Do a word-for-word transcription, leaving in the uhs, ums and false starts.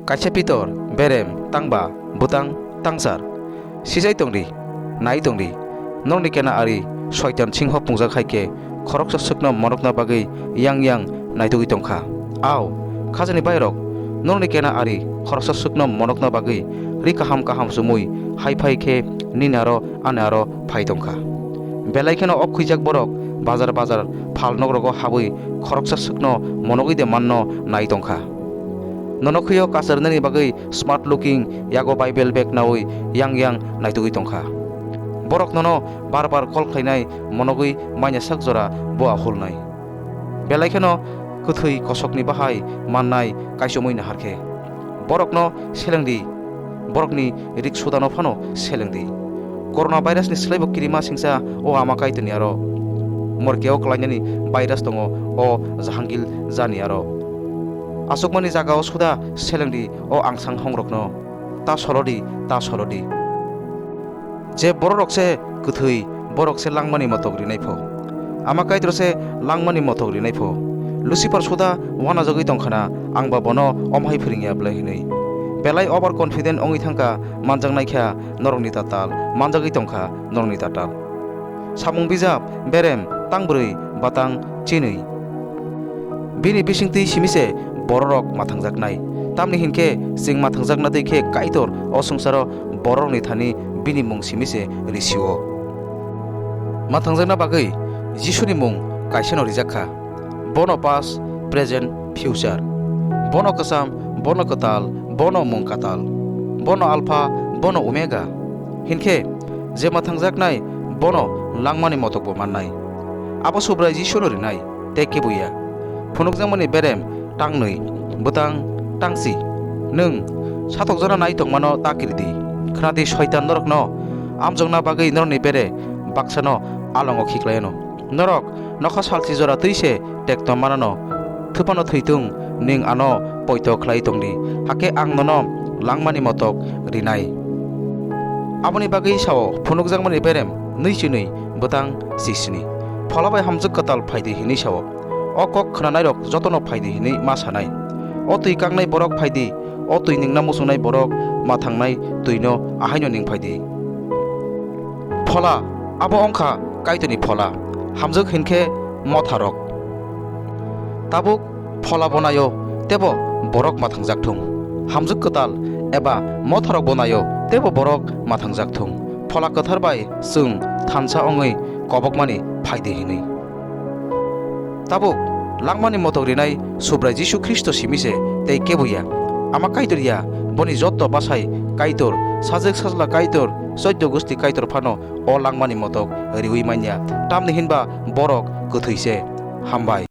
Kaisa Pitor, berem, tangba, bwtang, tangsar. Sijai tongdi, nai tongdi. Norokni kena ari Soitan singho pungjak hai khe khoroksa swkno monokna bagwi yang yang naitugwi tongkha. Ao, khajani bairok, norokni kena ari khoroksa swkno monokna bagwi ri kaham kaham chumui hai phai khe nini aro ani aro phai tongkha. Belai kheno ok khwijak borok bazar bazar phal nokrogo habwi khoroksa swkno monogwi de manno nai tongkha. Nono khwiyo kachar nini bagwi smart looking, yago Bible bag nawi yang yang naitugwi tongkha. Borok nono bar bar call khlainai, monogwi manya sak jora boa hulnai. Belai kheno kwthwi kosokni bahai mannai kaichomwi naharkhe. Borokno selengdi, borokni rik sudano phano selengdi. Corona virus ni slaibo kirima singsa o Ama Kaitorni aro. Morkeo klainani virus tongo o Jahangil jani aro. Achukmani jagao suda selengdi o angsang hongrokno. Ta solodi, ta solodi. Je bororok se kwthwi, borok se langmani motok rinai pho. Ama Kaitor se langmani motok rinai pho. Lucifer suda wanajagwi tongkhana, ang ba bono omhai phwrwngya bwlai hinwi. Belai over confident wngwi thangkha, manjaknai kha norokni tatal, manjagwi tongkha norokni tatal. Samung bijap, berem, tangbrwi, batang, chinwi. Bini bisingtwi simi se bororok mathangjaknai. Tamni hinkhe chwng mathangjakna twi khe Kaitor o swngcharo bororokni thani bini mung simi se risi-o. Mathangjakna bagwi Jisuni mung kaisano rijak kha. Bono past, present, future. Bono kwcham, bono kwtal, bono mung kwtal. Bono Alpha, bono Omega. Hinkhe je mathangjaknai, bono langmani motokbo mannai. Abo Subrai Jisuno rinai, tei kebo ya. Phunukjakmani berem tangnwi, bwtang tangsi. Nwng satokjana nai tongmano ta kiridi. Khwnadi, Soitan norokno amjokna bagwi norokni bere baksano alongo khiklaiano. Norok nokha salchi jora twi se tekto manano, thupano thwitung, nwng ano poito khlai tongdi, hakhe ang nono langmani motok rinai. Aboni bagwi sao, phunukjakmani berem nwi chinwi bwtang chisni. Phola bai hamjwk kwtal phaidi hinwi sao. O kok khwnanairok jotono phaidi hinwi ma sanai. O twi kaknai borok phaidi, o twi ningna muchungnai borok ma thangnai twino ahaino ning phaidi. Phola, abo wngkha Kaitorni phola, hamjwk hinkhe motharok. Tabuk phola bo naio, tebo borok mathangjak thung. Hamjwk kwtal eba motharok bo naio, tebo borok mathangjak thung. Phola kwthar bai chwng thansa wngwi kobokmani phaidi hinwi. Tabuk langmani motok rinai Subrai Jisu Khristo simi se tei kebo ya. Ama Kaitor ya, boni joto bwsai Kaitor, sajwk sajla Kaitor, choiddo gusti Kaitor phano o langmani motok riwi manya. Tamni hinba borok kwthwi se. Hambai.